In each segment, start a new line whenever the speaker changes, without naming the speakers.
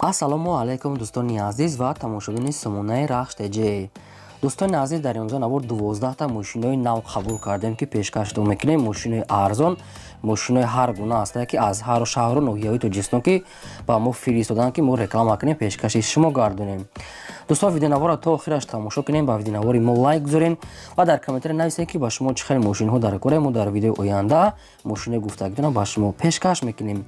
Ассалому алайкум, дӯстони азиз ва тамошобини сомонаи Рахш ТЖ. Дӯстони азиз, дар имрӯза навор 12та мошинои нав қабул кардем, ки пешкаштон мекунем. Мошинои арзон, мошинои ҳар гуна ҳастанд, ки аз ҳар шаҳру ноҳияҳои Тоҷикистон, ки ба мо фиристоданд, ки мо реклама кунем, пешкаши шумо гардонем. Дӯстон, видеонаворро то охираш тамошо кунем, ба видеонавори мо лайк гузорем ва дар комментария нависем, ки ба шумо чӣ хел мошинҳо дар кора. Мо дар видеои оянда мошинои гуфтагитонро ба шумо пешкаш мекунем.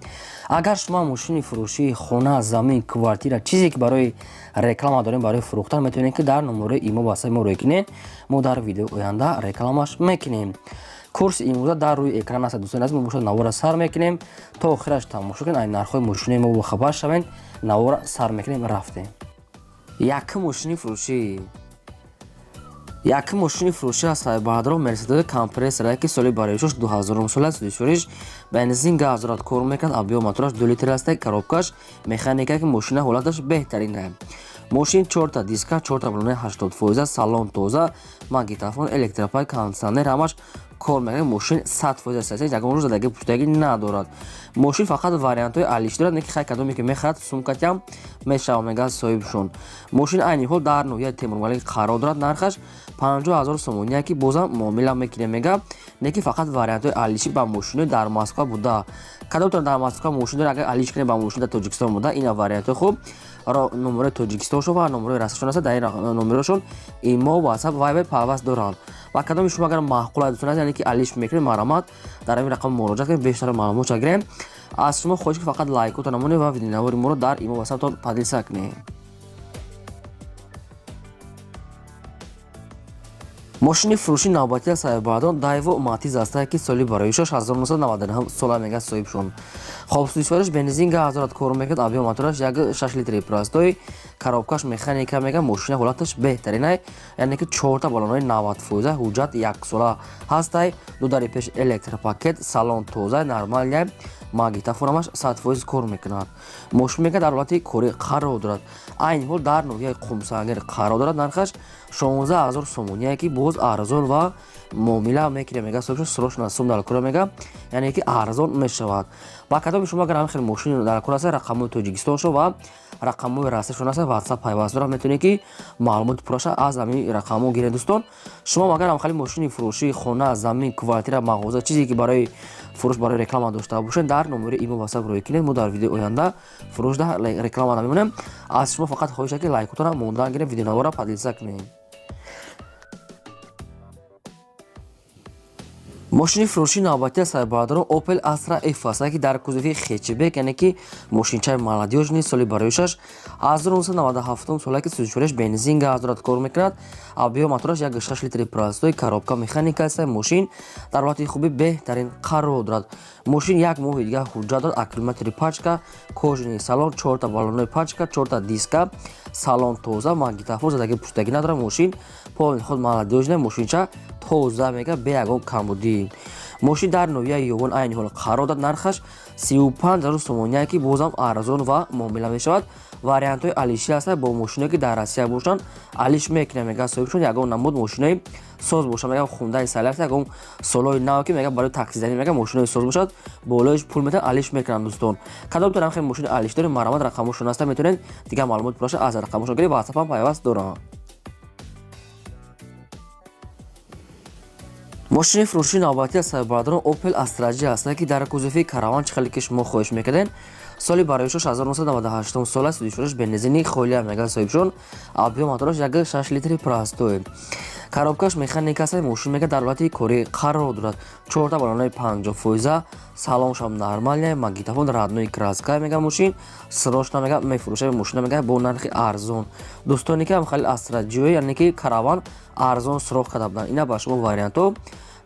Агар шумо мошини фурӯшии хона, замин, квартира, чизе ки барои реклама дорем, барои фурӯхтан, метавонед, ки дар номерои имо васаи мо рӯй кунед. Мо дар видеои оянда рекламаш мекунем. Курси имрӯза дар рӯи экран аст. Дӯстони азиз, мо бошад навора сар мекунем, то охираш тамошо кунед, ай нархҳои мошинои мо бохабар шавед. Навора сар мекунем, рафтем. Якум мошини фурӯшӣ, якум мошини фурӯшӣ аз Сайбаҳадро Мерседес Компрессор, ки соли бароишош 2000 сол аст. Душориш бензин, газ дорад, кор мекунад. Объём мотораш 2 литр аст, коробкаш механика, ки мошина ҳолаташ беҳтарин. Мошин чорта диска, чорта балонаи 80%, салон тоза, магнитофон, электропай, кондитсионер ҳамаш кор мекунад. Мошин 100% аст, ягон рӯз задаги пуштагӣ надорад. Мошин фақат вариантҳои алиш дорад, не ки хай кадоме ки мехарад, сумкатиам мешава, мегӯяд соҳибшон. Мошин айни ҳол дар ноҳияи Темурмалик қарор дорад. Нархаш 50 000 сомония, ки бозам муомила мекунем, мега, не ки фақат вариантҳои алишӣ ба мошинои дар Москва буда. Кадомтон дар Москва мошин доред, агар алиш кунед ба мошин дар Тоҷикистон буда, ина вариантҳои хуб. Номерои Тоҷикистоншон ва номерои Россияшон аст. Дар ин номерошон имо, ватсап, вайбер пайваст доранд. Ва кадоми шумо агар маъқул аст, дӯстон, яъне ки алиш мекунед, марҳамат, дар ҳамин рақам муроҷиат кунед, бештар маълумотша гирем. Аз шумо хоҳиш, ки фақат лайкотон намонед ва видеонавори моро дар имо, ватсаптон поделиться кунед. Мошини фурӯши навбатии Сайбаҳадон Дайво Матиз аст, ки соли бароишаш 1999 сола, мегӯяд соҳибшон. Хоб, сӯзишвориш бензин, газ дорад, кор мекунад. Объём мотораш 1,6 литри простой, коробкаш механика, мега. Мошина ҳолаташ беҳтаринай, яъне ки чорта балонаи 90%, ҳуҷҷат яксола ҳастай, ду дари пеш электропакет, салон тоза, нормальный, магнитофонамаш 100% кор мекунад. Мошин, мега, дар ҳолати корӣ қарор дорад. Айни ҳол дар ноҳияи Қумсангир қарор дорад. Нархаш 16 000 сомония, ки боз арзон ва муомила мекунем, мега соҳибшон. Срочно сум дар кора, мега, яъне ки арзон мешавад. Ба кадоми шумо агар ҳамин хел мошин дар кор аст, рақамҳои Тоҷикистоншо ва рақамҳои Россияшон аст, ватсап пайваст дорад, метавонед, ки маълумоти пурраша аз ҳамин рақамҳо гиред. Дӯстон, шумо агар ҳамхели мошини фурӯшии хона, замин, квартира, мағоза, чизе ки барои фурӯш, барои реклама дошта бошед, дар номери имо, ватсап рӯй кунед. Мо дар видеои оянда фурӯшда реклама намемонем. Аз шумо фақат хоҳиша, ки лайкотонро мондан гирем, видеонавора поделиться кунед. Мошини фурӯшии навбатии Сайбаҳадорон Opel Astra F аст, ки дар кузови хэтчбек, яъне ки мошинчаи молодёжный, соли бароишаш 1997 сола, ки сӯзишвориш бензин, газ дорад, кор мекунад. Объём мотораш 1,6 литри простой, коробка механика аст. Мошин дар ҳолати хуби беҳтарин қарор дорад. Мошин як моҳи дигар ҳуҷҷат дорад. Аккумулятори пачка, кожаный салон, чорта балонои пачка, чорта диска, салон тоза, магнитофон, задаги пуштагӣ надорад. Мошин полный худ молодёжный, мошинча тоза, мега, бе ягон камбудӣ. Мошин дар ноҳияи Ёвон айни ҳол қарор дорад. Нархаш 35 000 сомония, ки бозам арзон ва муомила мешавад. Вариантҳои алишӣ ҳастанд, бо мошиное ки дар Россия бошанд, алиш мекунем, мега соҳибшон. Ягон намуд мошинои соз бошад, мега, хундаи саляс, ягон солҳои нав, ки мега барои таксизанӣ, мега, мошинои соз бошад, болоиш пул метавон, алиш мекунанд. Дӯстон, кадомтон ҳам хел мошини алиш доред, марҳамат, рақамҳошон ҳастанд, метавонед дигар маълумот пурраша аз рақамҳошон гиред, ватсапам пайваст доранд. Мошини фурӯшии навбатии аз Сайбаҳадорон Opel Astra J аст, ки дар кузови караван, чӣ хеле ки шумо хоҳиш мекардед. Соли бароишош 1998 сол аст. Сӯзишвориш бензини холия, мега соҳибшон. Объём мотораш 1,6 литри простой, коробкаш механика аст. Мошин, мега, дар ҳолати корӣ қарор дорад. Чорта балонаи 50%, салоншам нормальный, магнитофон, родной краска, мега. Мошин срочно, мега, мефурӯшад мошина, мега, бо нархи арзон. Дӯстоне ки ҳам хеле Astra J, яъне ки караван арзон суроғ карда буданд, ина ба шумо вариантҳо.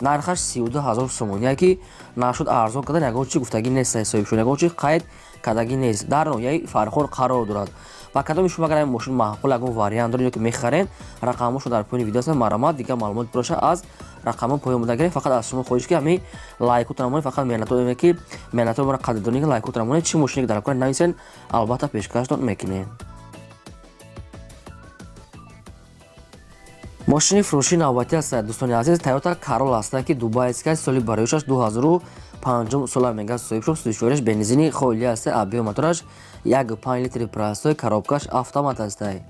Нархаш 32 000 сомония, ки нашуд арзон кардан, ягон чи гуфтагӣ нест соҳибшон, ягон чи қайд кардагӣ нест. Дар ноҳияи Фархор қарор дорад. Ба кадоми шумо агар мошин маъқул, ягон вариант доред ё ки мехаред, рақамҳошон дар поёни видео ҳастанд. Марҳамат, дигар маълумот пурраша аз рақамҳо поён буда гиред. Фақат аз шумо хоҳиш, ки ҳамин лайкотон намонед, фақат меҳнатое ки меҳнатои моро қадрдонӣ, лайкотон намонед. Чӣ мошине ки дар кор нависед, албатта пешкаштон мекунем. Мошини фурӯшии навбатӣ аст, дӯстони азиз, Toyota Corolla аст, ки дубайская, соли бароишаш 2005 сола, мега соҳибшон. Сӯзишвориш бензини холӣ аст. Объём мотораш 1,5 литри простой, коробкаш автомат ҳастай.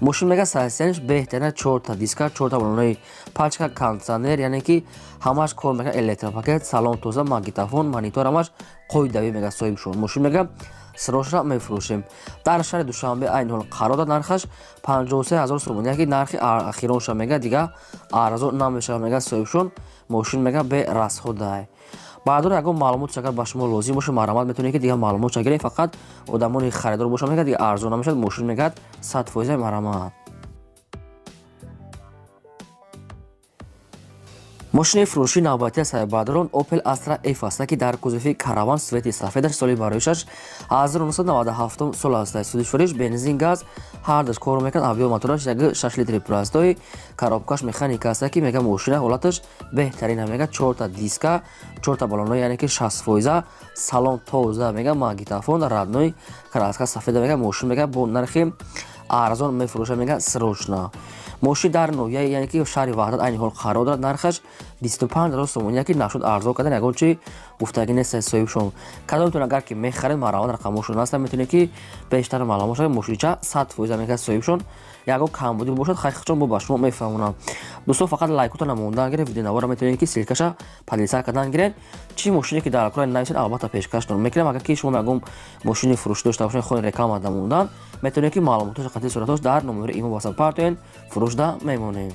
Мошин мега состояниш беҳтарина, чорта диска, чорта балонои пачка, кондитсионер, яъне ки ҳамаш кор мекунад, электропакет, салон тоза, магнитофон, монитор, ҳамаш қоидавӣ мега соҳибшон. Мошин мега срочно мефурӯшем. Дар шаҳри Душанбе айни ҳол қарор дорад, нархаш 53 ҳазор сомонӣ, яки нархи ахиронша мега, дига арзон намешавад мега соҳибшон. Мошин мега бе расходай. Баъдор ягон маълумотш агар ба шумо лозим боша, марҳамат, метавонед ки дигар маълумотша гиред. Фақат одамони харидор боша мега, дига арзон намешавад. Мошин мегӯяд 100%. Марҳамат. Мошини фурӯшии навбатии сайбадрон Opel Astra F аст, ки дар кузови караван, цвети сафедаш, соли бароишаш 1997 сол аст. Сӯзишвориш бензин, газ ҳардаш кор мекунад. Объём мотораш 1,6 литри простой, коробкаш механика аст, ки мега мошина ҳолаташ беҳтарина, мега чорта диска, чорта балоно, яъне ки 60%, салон тоза, мега магнитофон, родной краска сафеда, мега мошин мега бо нархи арзон мефурӯшад, мега срочно. Мошин дар ноҳияи, яъне ки шаҳри Ваҳдат айни ҳол қарор дорад, нархаш 25 ҳазор сомонӣ, яки нашуд арзон кардан, ягон чи гуфтагӣ нест соҳибшон. Кадомтон агар ки мехаред, марҳамат, рақамошон ҳастанд, метавонед ки бештар маълумот шавед. Мошинча 100% мегӯяд соҳибшон, ягон камбудӣ бошад, хайхчон бо ба шумо мефаҳмонам. Дӯстон, фақат лайкотон намондан гиред, видеонавора метавонед ки ссылкаша поделиться кардан гиред. Чӣ мошине ки дар кора нависед, албатта пешкаштон мекунем. Агар ки шумо ягон мошини фурӯшӣ дошта бошед, хоҳед реклама намондан, метавонед ки маълумотоша қатъи суратош дар номери имо ватсап партоед, фурӯшда мемонем.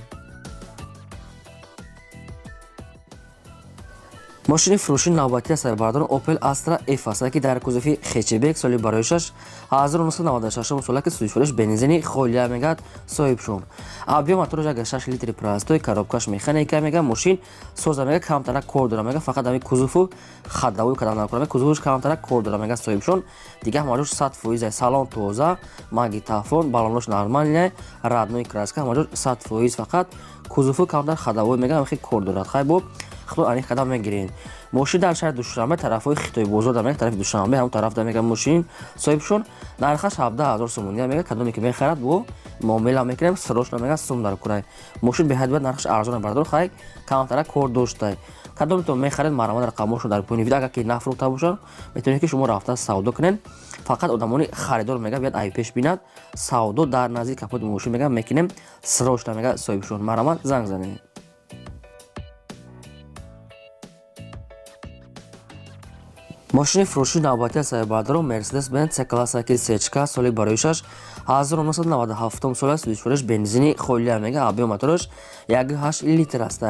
Мошини фурӯшии навбатии сайбардорон Opel Astra F аст, ки дар кузови хэтчбек, соли бароишаш 1996 сола, ки сӯзишвориш бензини холия мегӯяд соҳибшон. Объём мотораш 1,6 литри простой, коробкаш механика, мега мошин соза, мега камтарак кор дора, мега фақат ҳами кузову ходовой кардан накора, кузовуш камтарак кор дора, мега соҳибшон. Дига ҳамаҷош 100%, салон тоза, магнитофон, балонош нормальный, родной краска, ҳамаҷош 100%, фақат кузову камтар ходовой мега ҳамихи кор дорад. Хай, бо худо аниқ қадам мегирем. Мошин дар шаҳри Душанбе, тарафҳои Хитой бозор да мега, тарафи Душанбе ҳамон тараф да мега мошин соҳибшон. Нархаш 17 ҳазор сомонӣ мега, кадоме ки мехарад, бо муомила мекунем, срочно мега сум дар курай. Мошин беҳад бояд нархаш арзон, бардор, хай камтарак кор доштай. Кадомтон мехаред, марҳамат, рақамошон дар поёни видео. Агар ки нафурӯхта бошад, метавонед ки шумо рафта савдо кунед. Фақат одамони харидор мега биёд, ай пеш бинад. Савдо дар назди капоти мошин мега мекунем, срочно мега соҳибшон. Марҳамат, занг занед. Мошини фурӯшии навбатии сайбардорон Mercedes Benz C класса, ки сечка, соли бароишаш 1997 сол аст, сӯзишвориш бензини холия, мега объём мотораш 1,8 литр аст,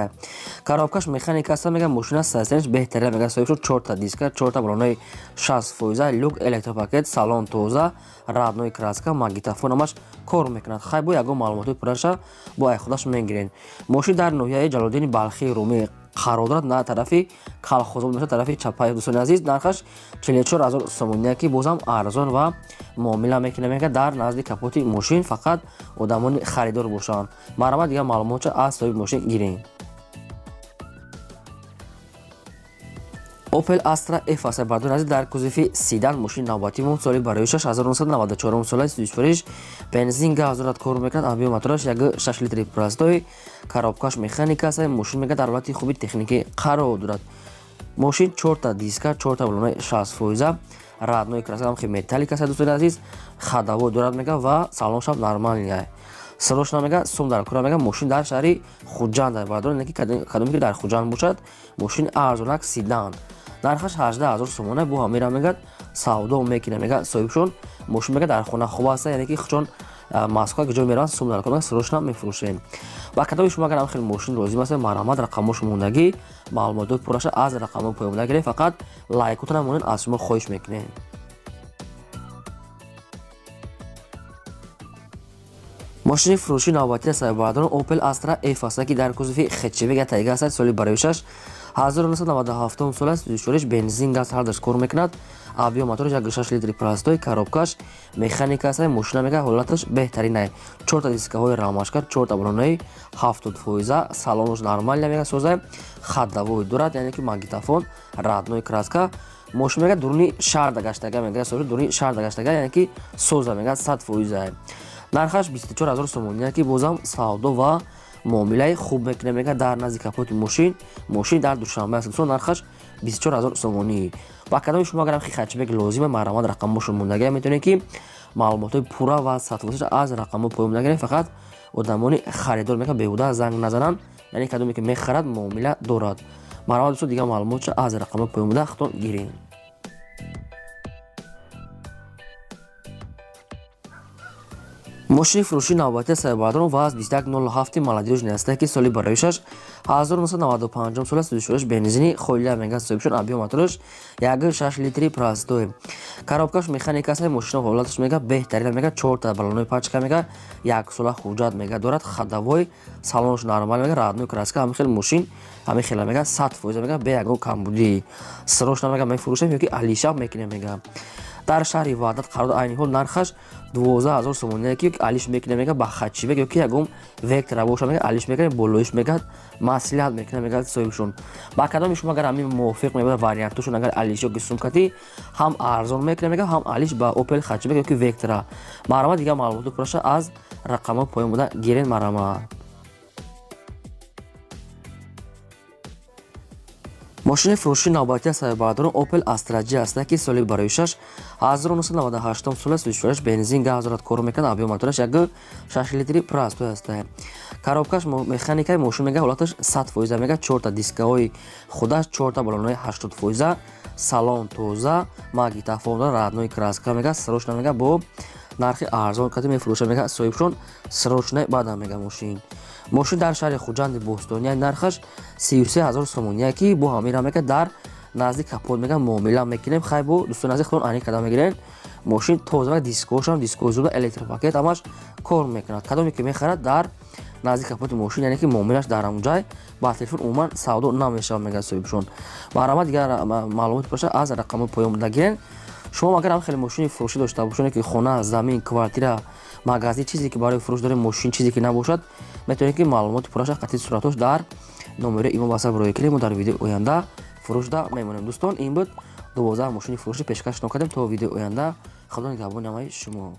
коробкаш механика аст, мега мошина состояниш беҳтарина, мега соҳибшон, чорта диска, чорта балонои 60%, люк, электропакет, салон тоза, родной краска, магнитофон, ҳамаш кор мекунад. Хай, бо ягон маълумотҳои пурраша бо ай худаш мегиред. Мошин дар ноҳияи Ҷалолиддини Балхии Румӣ қарор дорад, на тарафи Калхозобод мешавад, тарафи чапаи. Дӯстони азиз, нархаш 44 ҳазор сомонӣ, ки бозам арзон ва муомила мекунем, мега дар назди капоти мошин, фақат одамони харидор бошанд. Марҳамат, дигар маълумотча аз соҳиби мошин гирем. Opel Astra F аст, бардори азиз, дар кузови седан мошини навбатимон, соли бароишаш 1994 сола, сӯзишвориш бензин, газ дорад, кор мекунад. Объём мотораш 1,6 литри простой, коробкаш механика аст. Мошин мега дар ҳолати хуби техникӣ қарор дорад. Мошин чорта диска, чорта балонаи 60%, родной краска, ҳам металлик аст, дӯстони азиз, ходовой дорад мега ва салоншам нормальный. Срочно мега сум дар кура, мега мошин дар шаҳри Хуҷанд, бардор, ки кадоме ки дар Хуҷанд бошад, мошини арзонак седан, нархаш 18 ҳазор сомона, бо ҳамира мегӯяд савдо мекунад, мега соҳибшон. Мошин мега дар хона хуб аст, яъне ки чон Москва ки ҷо мераванд, сум дар кура, срочно мефурӯшем. Ва кадоми шумо агар хеле мошин лозим аст, марҳамат, рақамошо мондагӣ, маълумотҳои пурраша аз рақамҳои поёнда гиред. Фақат лайкотона монед, аз шумо хоҳиш мекунем. Мошини фурӯшии навбатии сайбардорон Opel Astra F аст, ки дар кузови хэтчбек тайга аст, соли бароишаш 1997 сол аст, сӯзишвориш бензин, газ ҳардаш кор мекунад. Объём мотораш 1,6 литри простой, коробкаш механика аст. Мошина мега ҳолаташ беҳтаринай, чорта дискаҳои рамашка, чорта балонаи 70%, салонош нормальный, мега созай, ходовой дорад, яъне ки магнитофон, родной краска. Мошин мега дуруни шаҳр гаштага, мега дуруни шаҳр гаштага, яъне ки соза, мега 100%. Нархаш 24 ҳазор сомонӣ, ки бозам савдо ва муомилаи хуб мекунем, мега дар назди капоти мошин. Мошин дар Душанбе аст, дӯстон, нархаш 24 000 сомонӣ. Ба кадоми шумо агар хэтчбек лозима, марҳамат, рақамҳошон мондагия, метавонед, ки маълумотҳои пурра ва 100% аз рақамҳо поён нагиред. Фақат одамони харидор мекунад, беҳуда занг назананд, яъне кадоме ки мехарад, муомила дорад. Марҳамат, дӯстон, дигар маълумотша аз рақамҳои поён буда худтон гиред. Мошини фурӯшии навбатии сайбардорон ВАЗ 2107 молодёжный аста, ки соли бароишаш 1995 сол аст, сӯзишвориш бензини хоила мега соҳибшон, объём мотораш 1,6 литри простой, коробкаш механика аст. Мошина ҳолаташ мега беҳтарина, мега чорта баллонои пачка, мега як сола ҳуҷҷат мега дорад, ходовой, салонш нормал, мега родной краска, ҳамин хел мошин ҳамин хела мега 100% мега бе ягон камбудӣ. Срочно мега мефурӯшем ёки алиша мекунем. Мега дар шаҳри Ваҳдат қарор, айни ҳол нархаш 12 000 сомонӣ, ки алиш мекунем мега ба хэтчбек ёки ягон Вектора боша, мега алиш мекунем, болоиш мега маслиҳат мекунем, мега соҳибшон. Ба кадоми шумо агар ҳамин мувофиқ мебошад вариантошон, агар алиш ёки сумкати ҳам арзон мекунем, мега ҳам алиш ба Опел хэтчбек ёки Вектора. Марҳамат, дигар маълумоти пурраша аз рақамҳо поён буда гирен, марҳамат. Мошини фурӯшии навбатии сайбардорон Opel Astra J аст, ки соли бароишаш 1998 сол аст, сӯзишвораш бензин, газ дорад, кор мекунад, объём мотораш 1,6 литри простой аст, коробкаш механикаи. Мошин мега ҳолаташ 100%, мега чорта дискаҳои худаш, чорта баллонои 80%, салон тоза, магнитофон дорад, родной краска, мега срочно мега бо нархи арзон кати мефурӯшад, мега соҳибшон, срочно баъдам мега мошин дар шаҳри Хуҷанди Бостония, нархаш 33 000 сомония, ки бо ҳамира мега дар назди капот мега муомила мекунем. Хай, бо дӯстони азиз, худон ани када мегирен. Мошин тоза, дискошам дискои зуда, электропакет, ҳамаш кор мекунад. Кадоме ки мехарад, дар назди капоти мошин, яъне ки муомилаш дар ҳамон ҷай, ба телефон умуман савдо намешавад, мега соҳибшон. Марҳамат, дигар маълумот боша, аз рақамҳои поён буда гирен. Шумо агар ҳам хеле мошини фурӯшӣ дошта бошед, ки хона, замин, квартира, магазин, чизе ки барои фурӯш дорем, мошин, чизе ки набошад, метавонед, ки маълумоти пурраша қатъи суратош дар номери имо васап роя кунед. Мо дар видеои оянда фурӯшда мемонем. Дӯстон, ин буд 12 мошини фурӯшӣ пешкаш кардем. То видеои оянда, Худо нигаҳбони ҳамаи шумо.